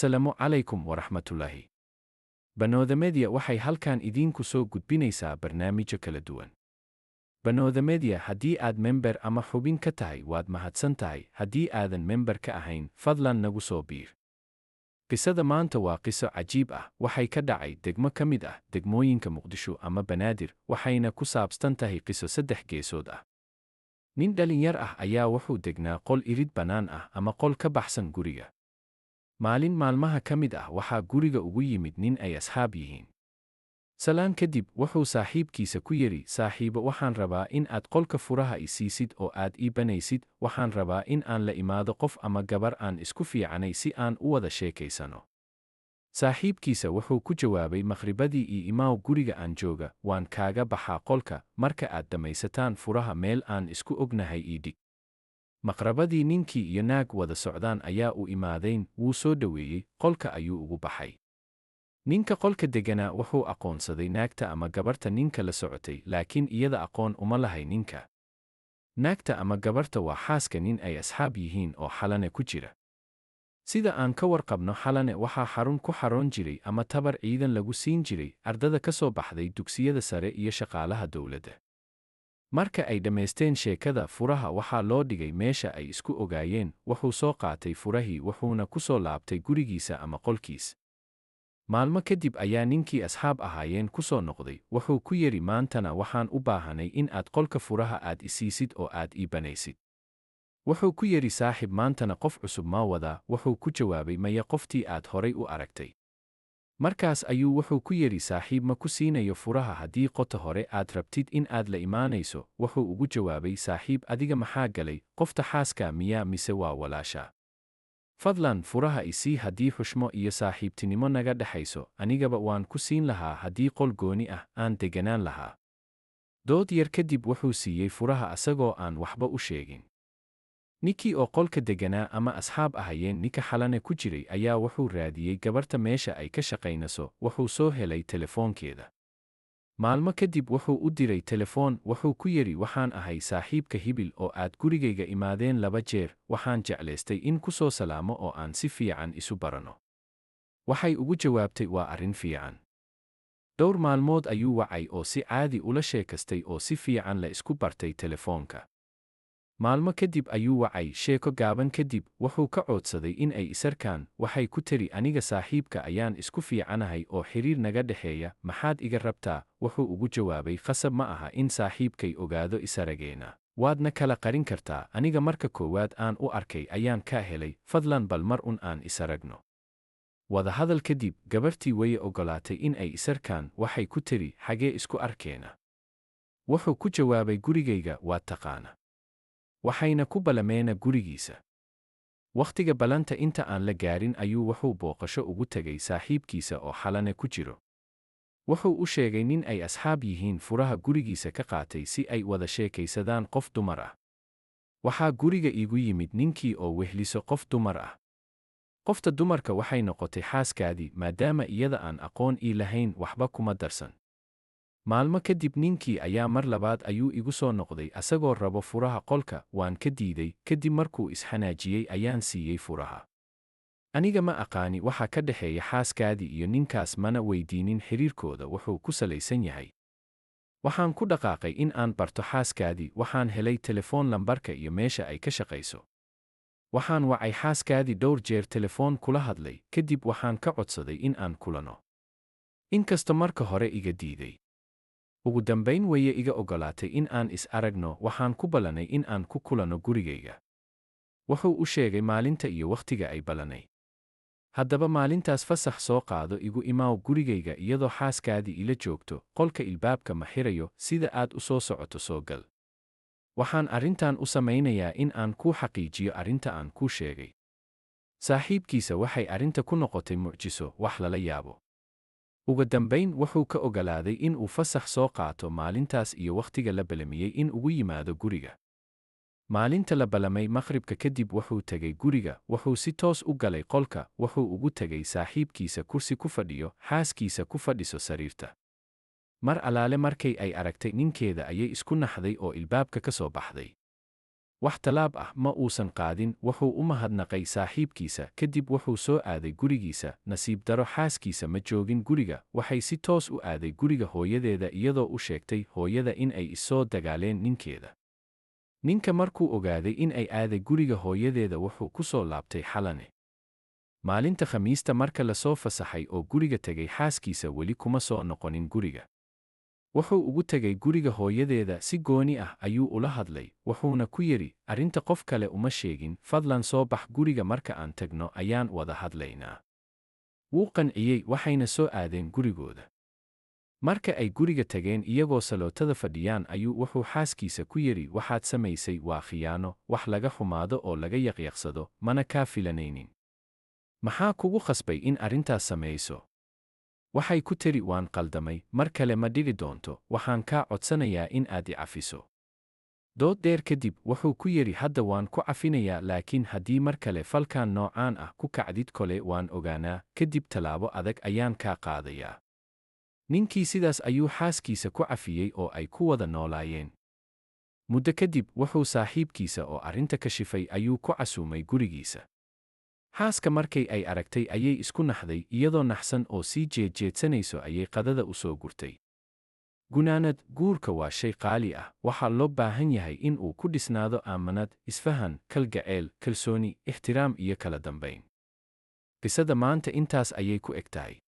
Assalaamu calaykum waraxmatullaahi. Banooda Media waxay halkan idiinku soo gudbinaysaa barnaamijyo kala duwan. Banooda Media haddii aad member ama xubin ka tahay, waad mahadsan tahay. Haddii aadan member ka ahayn, fadlan nagu soo biir. Qisada maanta waa qiso cajiib ah. Waxay ka dhacay degmo ka mid ah degmooyinka Muqdisho ama Banaadir, waxayna ku saabstan tahay qiso saddex geesood ah. Nin dhalinyar ah ayaa wuxuu degnaa qol irid bannaan ah ama qol ka baxsan guriga. Maalin maalmaha ka mid ah waxaa guriga ugu yimid nin ay asxaab yihiin. Salaan kadib, wuxuu saaxiibkiisa ku yidhi: "Saaxiibo, waxaan rabaa in aad qolka furaha i siisid oo aad ii banaysid. Waxaan rabaa in aan la imaado qof ama gabar aan isku fiicanay si aan u wada sheekaysano." Saaxiibkiisa wuxuu ku jawaabay: "Maqribadii ii imaaw guriga aan jooga, waan kaaga baxaa qolka. Marka aad dhammaysataan, furaha meel aan isku ognahay ii dhig." Maqrabadii ninkii iyo naag wada socdaan ayaa u imaadayn. Wuu soo dhoweeyey, qolka ayuu ugu baxay. Ninka qolka deganaa wuxuu aqoonsaday naagta ama gabarta ninka la socotay, laakiin iyada aqoon uma lahay ninka. Naagta ama gabarta waa xaaska nin ay asxaab yihiin oo Xalane ku jira. Sida aan ka warqabno, Xalane waxaa xarun ku xaroon jiray ama tabar ciidan lagu siin jiray ardada ka soo baxday dugsiyada sare iyo shaqaalaha dowladda. Marka ay dhammaysteen sheekada, furaha waxaa loo dhigay meesha ay isku ogaayeen. Wuxuu soo qaatay furahii, wuxuuna ku soo laabtay gurigiisa ama qolkiis. Maalmo kadib ayaa ninkii asxaab ahaayeen ku soo noqday. Wuxuu ku yidhi: "Maantana waxaan u baahanay in aad qolka furaha aad isiisid oo aad ii banaysid." Wuxuu ku yidhi: "Saaxib, maantana qof cusub maa wadaa?" Wuxuu ku jawaabay: "Maya, qoftii aad horay u aragtay." Markaas ayuu wuxuu ku yidhi: "Saaxiib, ma ku siinayo furaha haddii qota hore aad rabtid in aad la imaanayso." Wuxuu ugu jawaabay: "Saaxiib, adiga maxaa galay? Qofta xaaska miyaa mise waa walaasha? Fadlan furaha isii. Haddii xushmo iyo saaxiibtinimo naga dhexayso, anigaba waan ku siin lahaa haddii qol gooni ah aan deganaan lahaa." Dood yar kadib wuxuu siiyey furaha asagoo aan waxba u sheegin. Ninkii oo qolka deganaa ama asxaab ahayeen ninka Xalane ku jiray ayaa wuxuu raadiyey gabarta meesha ay ka shaqaynaso. Wuxuu soo helay telefoonkeeda. Maalmo kadib wuxuu u diray telefoon. Wuxuu ku yidhi: "Waxaan ahay saaxiibka hibil oo aad gurigayga imaadeen laba jeer. Waxaan jeclaystay in ku soo salaamo oo aan si fiican isu barano." Waxay ugu jawaabtay: "Waa arrin fiican." Dhowr maalmood ayuu wacay oo si caadi ula sheekastay oo si fiican la isku bartay telefoonka. Maalmo kadib ayuu wacay. Sheeko gaaban kadib wuxuu ka coodsaday in ay isarkaan. Waxay ku tiri: "Aniga saaxiibka ayaan isku fiicanahay oo xiriir naga dhexeeya, maxaad iga rabtaa?" Wuxuu ugu jawaabay: "Khasab ma aha in saaxiibkay ogaado isarageena, waadna kala qarin kartaa. Aniga marka koowaad aan u arkay ayaan kaa helay. Fadlan bal mar un aan isaragno." Wadahadal kadib gabartii way ogolaatay in ay isarkaan. Waxay ku tiri: "Xagee isku arkeena?" Wuxuu ku jawaabay: "Gurigayga waad taqaana." Waxayna ku balameena gurigiisa. Wakhtiga balanta inta aan la gaarin ayuu wuxuu booqasho ugu tegay saaxiibkiisa oo Xalane ku jiro. Wuxuu u sheegay nin ay asxaab yihiin furaha gurigiisa ka qaatay si ay wada sheekaysadaan qof dumar ah. "Waxaa guriga iigu yimid ninkii oo wehliso qof dumar ah. Qofta dumarka waxay noqotay xaaskaadii. Maadaama iyada aan aqoon ii lahayn, waxba kuma darsan. Maalmo kadib ninkii ayaa mar labaad ayuu igu soo noqday asagoo rabo furaha qolka. Waan ka diiday. Kadib markuu isxanaajiyey ayaan siiyey furaha. Aniga ma aqaani waxa ka dhexeeya xaaskaadii iyo ninkaas, mana weydiinin xiriirkooda wuxuu ku salaysan yahay. Waxaan ku dhaqaaqay in aan barto xaaskaadii. Waxaan helay telefoon lambarka iyo meesha ay ka shaqayso. Waxaan wacay xaaskaadii, dhowr jeer telefoon kula hadlay. Kadib waxaan ka codsaday in aan kulano. Inkasta marka hore iga diiday, ugu dambayn waye iga ogolaatay in aan is aragno. Waxaan ku ballanay in aan ku kulanno gurigayga." Wuxuu u sheegay maalinta iyo wakhtiga ay ballanay. "Haddaba maalintaas fasax soo qaado, igu imaaw gurigayga iyadoo xaaskaadii ila joogto. Qolka ilbaabka ma xirayo, sida aad u soo socoto soo gal. Waxaan arrintan u samaynayaa in aan kuu xaqiijiyo arrinta aan kuu sheegay." Saaxiibkiisa waxay arrinta ku noqotay mucjiso, wax lala yaabo. Ugu dambayn wuxuu ka ogolaaday in uu fasax soo qaato maalintaas iyo wakhtiga la balamiyey in ugu yimaado guriga. Maalinta la balamay maqribka kadib wuxuu tegay guriga. Wuxuu si toos u galay qolka. Wuxuu ugu tegay saaxiibkiisa kursi ku fadhiyo, xaaskiisa ku fadhiso sariirta. Mar alaale markay ay aragtay ninkeeda ayay isku naxday oo ilbaabka ka soo baxday. Wax talaab ah ma uusan qaadin, wuxuu u mahadnaqay saaxiibkiisa, kadib wuxuu soo aaday gurigiisa, nasiib daro xaaskiisa ma joogin guriga, waxay si toos u aaday guriga hooyadeeda iyadoo u sheegtay hooyada in ay is soo dagaaleen ninkeeda. Ninka markuu ogaaday in ay aaday guriga hooyadeeda wuxuu ku soo laabtay Xalane. Maalinta Khamiista marka la soo fasaxay oo guriga tagay xaaskiisa weli kuma soo noqonin guriga. Wuxuu ugu tagay guriga hooyadeeda si gooni ah ayuu ula hadlay, wuxuuna ku yeri, arrinta qof kale uma sheegin, fadlan soo bax guriga marka aan tagno ayaan wada hadlaynaa. Wuu qanciyey waxayna soo aadeen gurigooda. Marka ay guriga tageen iyagoo salootada fadhiyaan ayuu wuxuu xaaskiisa ku yeri waxaad samaysay waa khiyaano, wax laga xumaado oo laga yaqyaqsado, mana kaa filanaynin. Maxaa kugu khasbay in arrintaas sameeyso? Waxay ku teri waan qaldamay, mar kale ma dhici doonto, waxaan kaa codsanayaa in aad i cafiso. Dood dheer kadib wuxuu ku yeri hadda waan ku cafinayaa laakiin haddii mar kale falkaan noocaan ah ku kacdid kole waan ogaanaa, kadib talaabo adag ayaan kaa qaadayaa. Ninkii sidaas ayuu xaaskiisa ku cafiyey oo ay ku wada noolaayeen. Muddo kadib wuxuu saaxiibkiisa oo arrinta kashifay ayuu ku casuumay gurigiisa. Xaaska markay ay aragtay ayay isku naxday, iyadoo naxsan oo sii jeed jeedsanayso ayay qadada u soo gurtay. Gunaanad, guurka waa shay qaali ah, waxaa loo baahan yahay in uu ku dhisnaado aamanad, isfahan, kalgaceel, kalsooni, ixtiraam iyo kala dambayn. Qisada maanta intaas ayay ku egtahay.